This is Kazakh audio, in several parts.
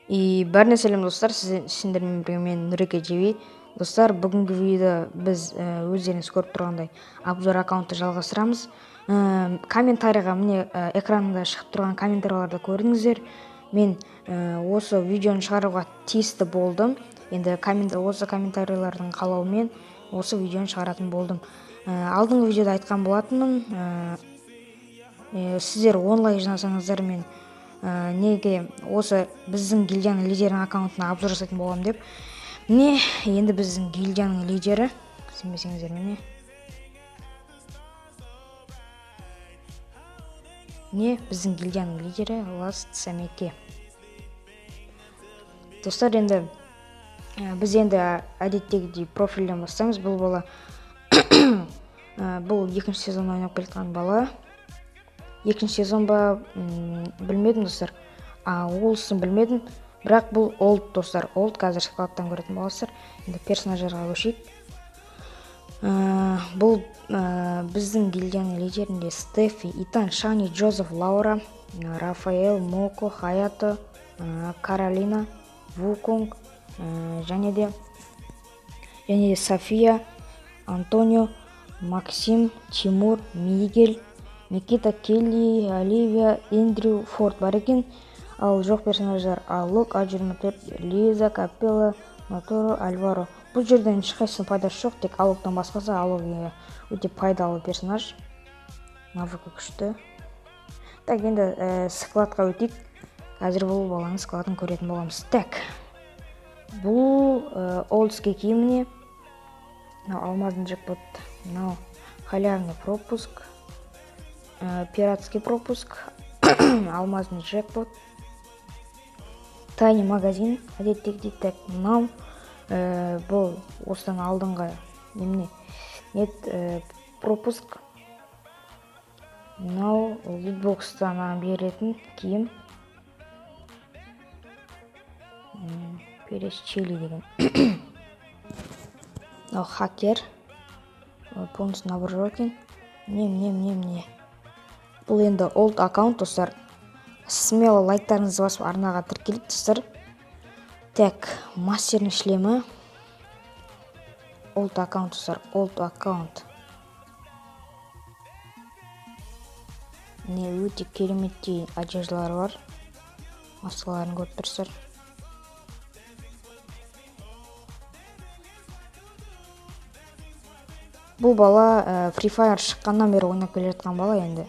И бәріне сәлем достар, сіздермен бірге мен Нұреке TV. Достар, бүгінгі видеода біз өздеріңіз көріп тұрғандай обзор аккаунтты жалғастырамыз. Комментарийға міне экранында шығып тұрған комментарийларды көрдіңіздер. Мен осы видеоны шығаруға тиісті болдым. Енді осы комментарийлардың қалауымен осы видеоны шығаратын болдым. Алдыңғы видеода айтқан болатынмын. Сіздер онлайн жинасаңыздар мен неге осы біздің гильдияның лидерінің аккаунтына обзор жасайтын боламын деп. Міне, енді біздің гильдияның лидері, сенбесеңіздер міне. Міне біздің гильдияның лидері Ласт Самеке. Достар, енді біз енді әдеттегідей профильден бастаймыз. Бұл бала бұл екінші сезон ойнап келе жатқан бала. Екінші сезон ба, білмедім достар. Олсын білмедім. Бірақ бұл олд достар. Олд қазір складтан көретін боласыздар. Енді персонаждарға көшейік. Бұл біздің гильдияның лидерінде Стефи, Итан, Шани, Джозеф, Лаура, Рафаэл, Моко, Хаято, Каролина, Вуконг, және де София, Антонио, Максим, Тимур, Мигель, Никита, Келли, Оливия, Эндрю, Форд бар екен. Ал жоқ персонаждар Алок, А24, Лиза, Капелла, Моторо, Альваро. Бұл жерден ешқайсысының пайдасы жоқ, тек Алоктан басқасы. Алок өте пайдалы персонаж. Навыкі күшті. Так, енді складқа өтейік. Қазір бұл баланың складын көретін боламыз. Так, бұл олдский киіміне. Мынау алмазный джекпот, мынау халявный пропуск, пиратский пропуск, алмазный джекпот, тайный магазин әдеттегідей. Так, мынау бұл осыдан алдыңғы немене нет, пропуск. Мынау лутбокстан беретін киім, перес чили деген. Мынау хакер, полностью набор жоқ екен. Міне. Бұл енді олд аккаунт достар. Смело лайктарыңызды басып арнаға тіркеліп достар. Так, мастердің шлемі. Олд аккаунт достар, олд аккаунт. Міне өте кереметтей одеждалар бар. Маскаларын көріп тұрсыздар. Бұл бала Free Fire шыққаннан бері ойнап келе жатқан бала енді.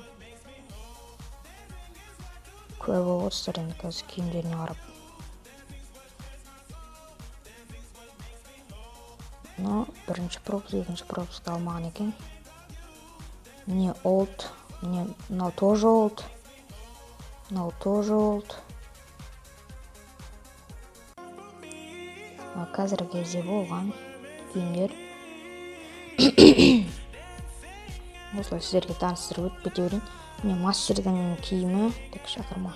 Куә болып отырсыздар енді қазір киімдеріне қарап. Но бірінші пропуск, екінші пропуск алмаған екен. Міне олд, міне мынау тоже олд, мынау тоже олд. Қазіргі кезде болған киімдер. Осылай сіздерге таныстырып өтіп кете берейін. Міне мастердің киімі, так шақырма.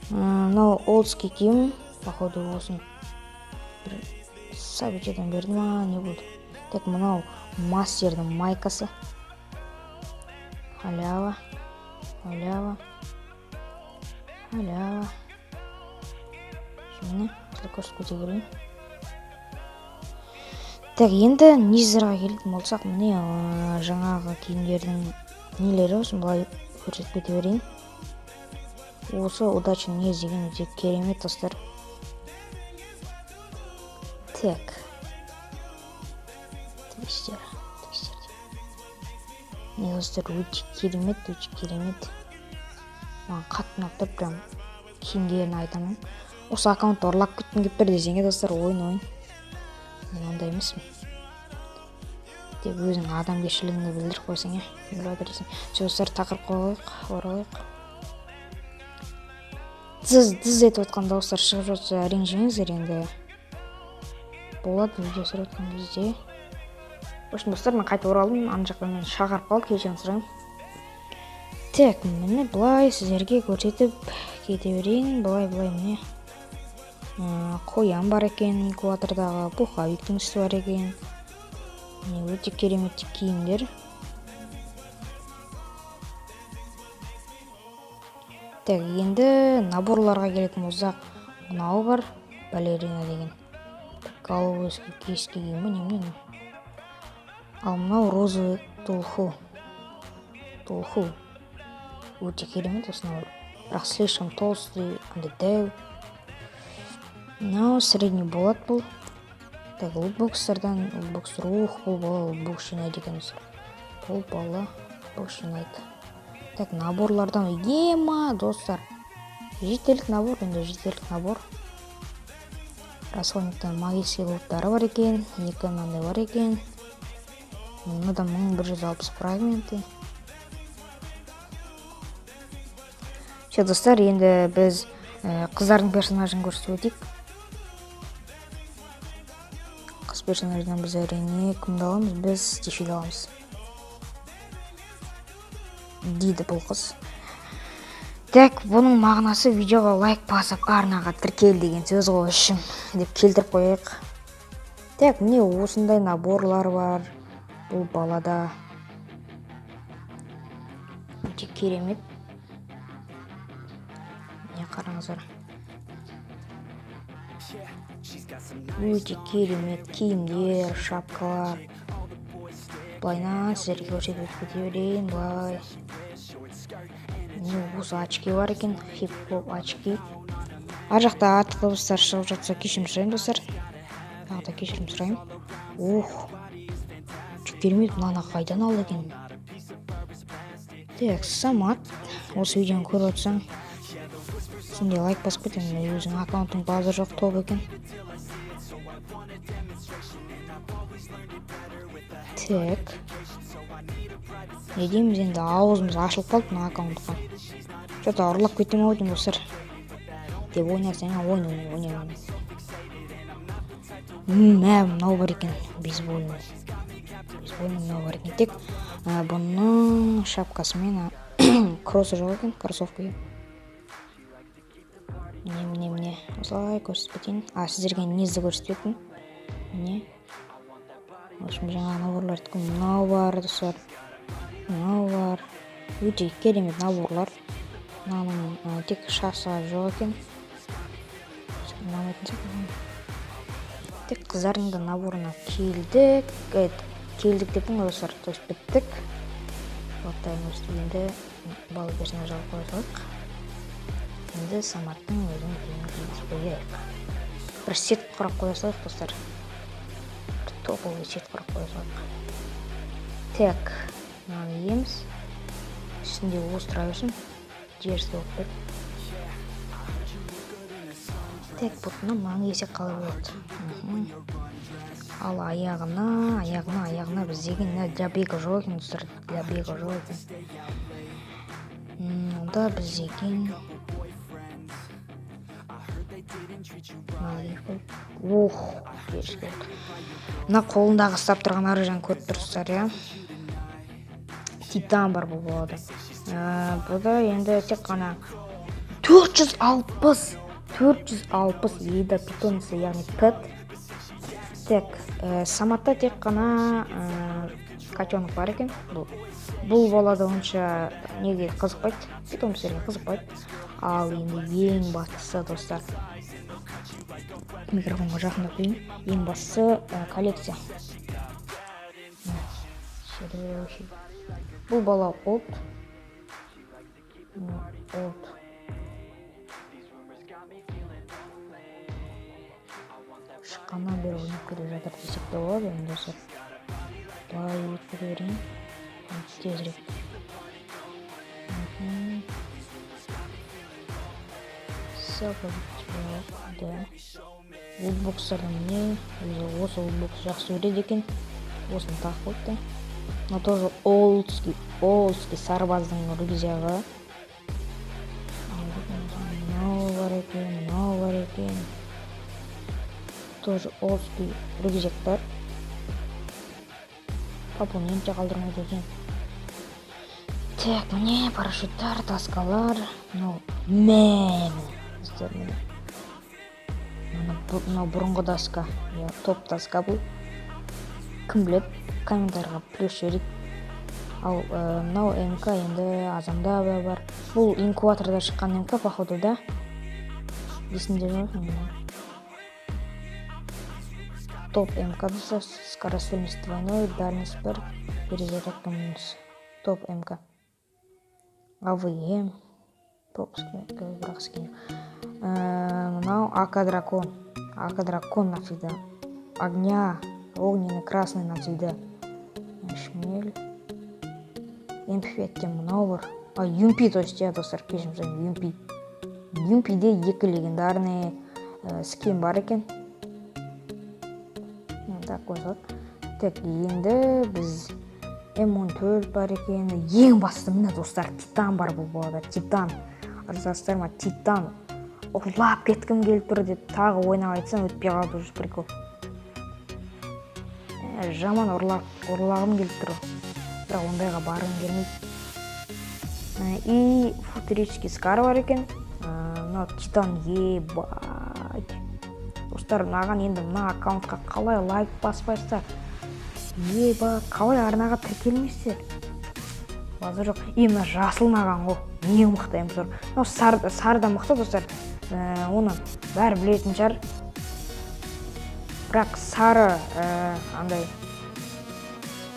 Мынау олдский киім, походу осын бір событиядан берді ма, не болды. Так, мынау мастердің майкасы. Халява, халява, халява. Міне, осылай көрсетіп кете берейін. Так, енді низерға келетін болсақ, міне жаңағы киімдердің нелері осыны былай көрсетіп кете берейін. Осы удача низ деген өте керемет достар. Так, твистер. Міне достар, өте керемет, өте керемет. Маған қатты ұнап тұр, прям киімдерін айтамын. Осы аккаунтты ұрлап кеткім келіп тұр десең, достар, ойын. Мен ондай емеспін деп өзің адамгершілігіңді білдіріп қойсаң, дейсің. Достар, тақырыпқа оралайық. Дыз етіп отқан дауыстар шығып жатса ренжімеңіздер, енді болады видео түсіріп отқан кезде. В общем, достар, мен қайтып оралдым. Ана жақта мені шақырып қалды, кешірім сұраймын. Так, міне былай сіздерге көрсетіп кете берейін. Былай міне қоян бар екен, инкубатордағы пуховиктің үсті бар екен. Міне өте керемет киімдер. Так, енді наборларға келетін болсақ, мынау бар, балерина деген. Головой киіз киген ба, немене? Ал мынау розовый тулху. Тулху. Өте керемет осы набор. Бірақ слишком толстый, андай дәу. Мынау средний болады бұл. Так, лутбокстардан, лутбокстар, ух, бұл бала лутбокс жинайды екен достар. Бұл бала лутбокс жинайды. Так, наборлардан ема, достар. Жетерлік набор, енді жетерлік набор. Расходниктан магический луттары бар екен, екі мынандай бар екен. Мынадан 1160 фрагменты. Все, достар, енді біз қыздардың персонажын көрсетіп өтейік. Қыз персонажынан біз әрине кімді аламыз? Біз Тишиді аламыз. Дейді бұл қыз. Так, бұның мағынасы видеоға лайк басып арнаға тіркел деген сөз ғой ішім деп келтіріп қояйық. Так, міне осындай наборлар бар бұл балада. Өте керемет. Міне қараңыздар. Өте керемет киімдер, шапкалар. Былайынан сіздерге көрсетіп өтіп кете берейін, былай. Міне осы очки бар екен, хип-хоп очки. Ар жақта артық дыбыстар шығып жатса кешірім сұраймын, достар. Тағы да кешірім сұраймын. Ох, керемет, мынаны қайдан алды екен? Так, Самат, осы видеоны көріп отырсаң, сен де лайк басып кет, енді өзің аккаунтың базар жоқ топ екен. Так. Не дейміз енді, аузымыз ашылып қалды мына аккаунтқа. Что-то ұрлап кетем ау деймін, достар. Деп ойнасаң, ойын, ойын, ойын, ойын. Мә, мынау бар екен, бейсбольный. Бейсбольный мынау бар екен. Тек бұның шапкасымен, кроссы жоқ екен, кроссовка. Міне, міне, міне. Осылай көрсетіп кетейін. А, сіздерге низді көрсетіп кеттім. Міне. В общем, жаңа наборлар мынау бар, достар. Мынау бар. Өте керемет наборлар. Мынаның тек шасы жоқ екен. Тек қыздардың да наборына келдік. Келдік деппін ғой, достар. То есть біттік. Енді бала персонаж алып қоя салайық. Енді Саматтың өзін киімін кигізіп қояйық. Бір сет құрап қоя салайық, достар. Бір топовый сет құрап қоя салайық. Так, мынаны киеміз. Үстінде осы тұра берсін. Дерзкий болып тұр. Так, бұтына мынаны кисек қалай болады? Ал аяғына, аяғына, аяғына біз деген для бега жоқ екен, достар. Для бега жоқ екен. Онда біз деген Ох, дерзкий болды. Мына қолындағы ұстап тұрған оружиені көріп тұрсыздар, иә? Титан бар бұл болады. Бұда енді тек қана 460 еда питомцы, яғни пэт. Так, Саматта тек қана котенок бар екен. Бұл балада онша неге қызықпайды, питомцтерге қызықпайды. Ал енді ең бастысы, достар, микрофонға жақындап қояйын. Ең бастысы коллекция. Бұл бала олд. Олд. Шыққаннан бері ойнап келе жатыр десек те болады енді, достар. Былай өтіп берейін. Тезірек. Да. Лутбокстардан міне өзі осы лутбокс жақсы көреді екен. Осыны тағып қойыпты. Мына тоже олдский, олдский сарбаздың рюкзагы. Мынау бар екен, мынау бар екен. Тоже олдский рюкзактар. Пополнение қалдырмайды екен. Так, міне парашюттар, таскалар. Мынау мә, достар, міне. Мынау бұрынғы доска, топ доска бұл. Кім біледі, комментарийға плюс жіберейік. Ал мынау МК енді азамда да бар. Бұл инкубаторда шыққан МК, походу, да? Есімде жоқ. Топ МК, достар, скорострельность двойной, дальность 1, перезарядка минус. Топ МК. АВМ. Топ, бірақ скин. Мынау АК Дракон. АК Дракон навсегда. Огня, огненный, красный навсегда. Шмель. МП5-те мынау бар. А, ЮМП, то есть, иә, достар, кешірім сұраймын, ЮМП. ЮМП-де 2 легендарный скин бар екен. Так, қойсақ. Так, енді біз М14 бар екен. Ең басты міне, достар, Титан бар бұл балада. Титан. Ырзасыздар ма? Титан. Ұрлап кеткім келіп тұр деп тағы ойнап айтсам, өтпей қалды уже, прикол. Жаман ұрлағым келіп тұр. Бірақ ондайға барғым келмейді. И футуристический скар бар екен. Мынау Титан, ебать. Достар, маған енді мына аккаунтқа қалай лайк баспайсыздар? Еба, қалай арнаға тіркелмейсіздер? Базар жоқ. И мына жасыл маған ғой, ең мықты М40. Мынау сары да мықты, достар. Оны бәрі білетін шығар. Бірақ сары андай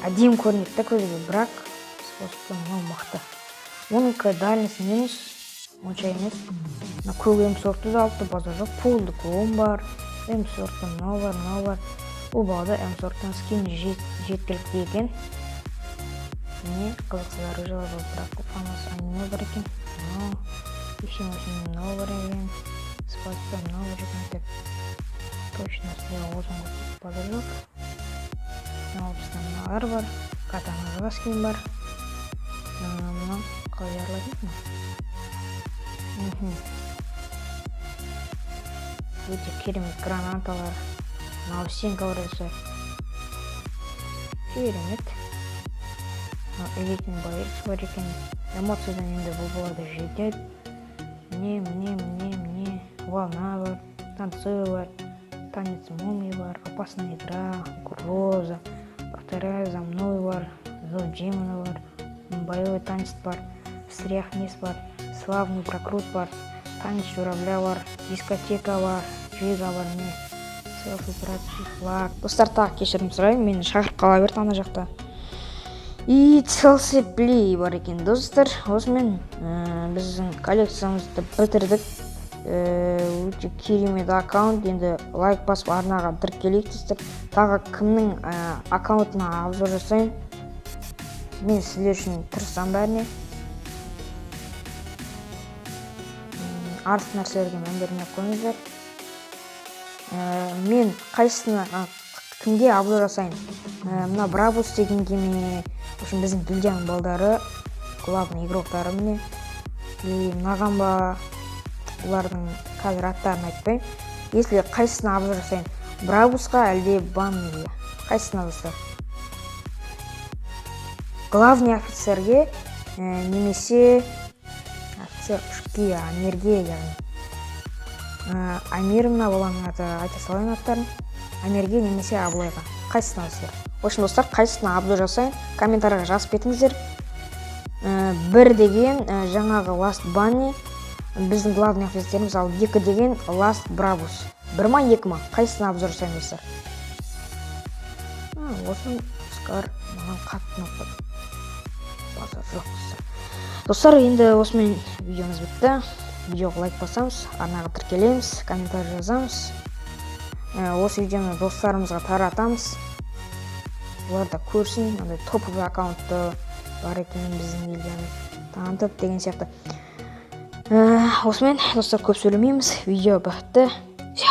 әдемі көрінеді да көзге, бірақ способты мынау мықты. Оныкі дальность минус, онша емес. Мына көк М40-ты да алыпты, базар жоқ. Полды клон бар, М40-ты мынау бар, мынау бар. Бұл балада М40-тан скин жеткілікті екен. Міне, қызықсыз оружиелар бар, бірақ фамас аниме бар екен. Мынау, 208 мынау бар екен. Спасибо, мынау бар екен. Так, точно сізге озон базар жоқ. Алпыстан мыналар бар. Катанаға скин бар. Мынау қалай жарылады екен? Өте керемет гранаталар. Мынау стенка бар достар. Керемет. Мынау элитный боец бар екен. Эмоциядан енді бұл балада жетеді. Міне, міне, міне, міне. Волна бар, танцы бар, танец мумии бар, опасная игра, угроза, повторяю за мной бар, зов демона бар, боевой танец бар, встряхнись бар, славный прокрут бар, танец журавля бар, дискотека бар, жига бар, міне. Селфи, братский флаг. Достар, тағы кешірім сұраймын, мені шақырып қала берді ана жақта. И Челси Плей бар екен, достар. Осымен біздің коллекциямызды бітірдік. Өте керемет аккаунт. Енді лайк басып арнаға тіркелейік, достар. Тағы кімнің аккаунтына обзор жасайын? Мен сіздер үшін тырысамын бәріне. Артық нәрселерге мән бермей қойыңыздар. Мен қайсысына, кімге обзор жасайын? Мына Брабус дегенге ме? В общем, біздің гильдияның балдары, главный игроктары міне. И мынаған ба, олардың қазір аттарын айтпаймын. Если қайсысына обзор жасайын? Брабусқа әлде Банниге? Қайсысына, достар? Главный офицерге, немесе офицер үшке, Амирге, яғни. Амир мына баланың аты, айта салайын аттарын. Амирге немесе Абылайға. Қайсысына, достар? В общем, достар, қайсысына обзор жасайын? Комментарийға жазып кетіңіздер. Бір деген, жаңағы Last Bunny, біздің главный офицеріміз, ал 2 деген Last Brabus. 1 ма, 2 ма? Қайсысына обзор жасайын, достар? Осы скар маған қатты ұнап қалды. Базар жоқ, достар. Достар, енді осымен видеомыз бітті. Видеоға лайк басамыз, арнаға тіркелеміз, комментарий жазамыз. Осы видеоны достарымызға таратамыз. Олар да көрсін, андай топовый аккаунтты бар екенін біздің елден танытып деген сияқты. Осымен, достар, көп сөйлемейміз. Видео бітті. Всё.